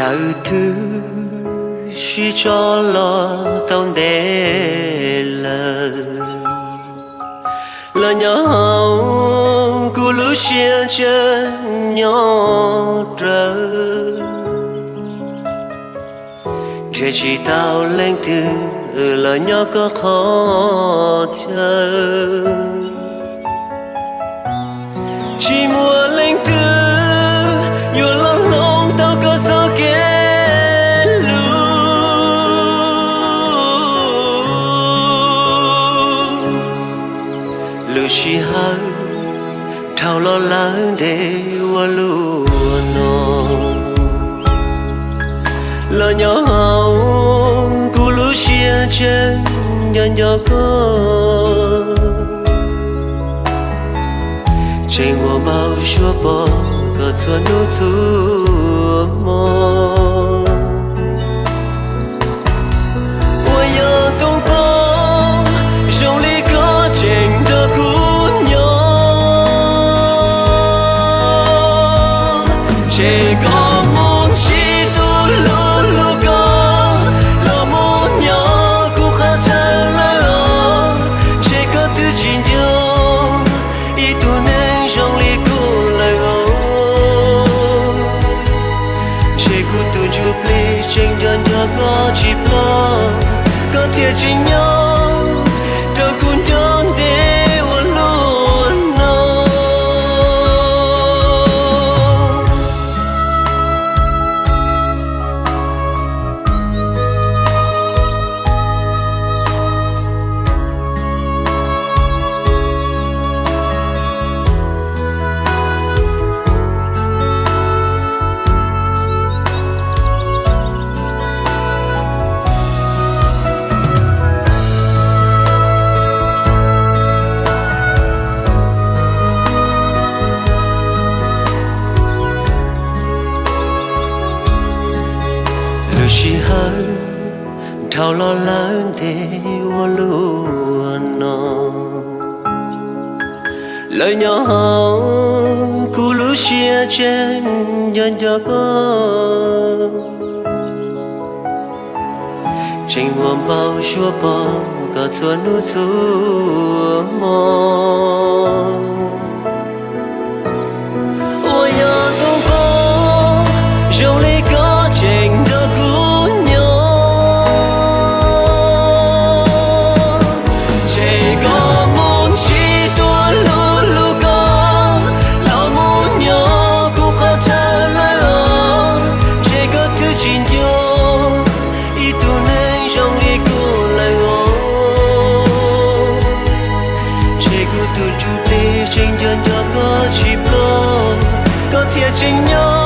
Lawv twb sib tso los tau ntev lawm, los nyob hauv kuv lub siab tseem nyob rawv. Nrhiav tsis tau leej twg los nyob koj qhov chaw. Tsis muaj leej twg yuav los hloov tau koj txoj kev hlub. Lub sij hawm dhau los lawm ntev ua luaj no, los nyob hauv kuv lub siab tseem nco nco koj. Tseem muaj npau suav pom koj txhua hnub txhua hmo. Uas yog koob poob zoo li koj tseem nrog kuv nyob, ces koj mus ntsib tus hlub hlub koj los mus nyob kuv qhov chaw lawm os. Ntshe koj twb tsis nco ib tug neeg zoo li kuv lawm os. Ntshe kuv tus ntsuj plig tseem nco nco koj tsis ploj, koj thiaj tseem nyob rau kuv nco ntev ua luaj no. Lub sij hawm dhau los lawm ntev ua luaj no, lawm nyob hauv kuv lub siab tseem nco nco koj. Tseem muaj npau suav pom koj txhua hnub txhua hmo. Uas yog koob poob zoo li koj tseem nrog kuv nyob, ces koj mus ntsib tus hlub hlub koj los mus nyob kuv qhov chaw lawm os. Ntshe koj twb tsis nco ib tug neeg zoo li kuv lawm os. Ntshe kuv tus ntsuj plig tseem nco nco koj tsis ploj, koj thiaj tseem nyob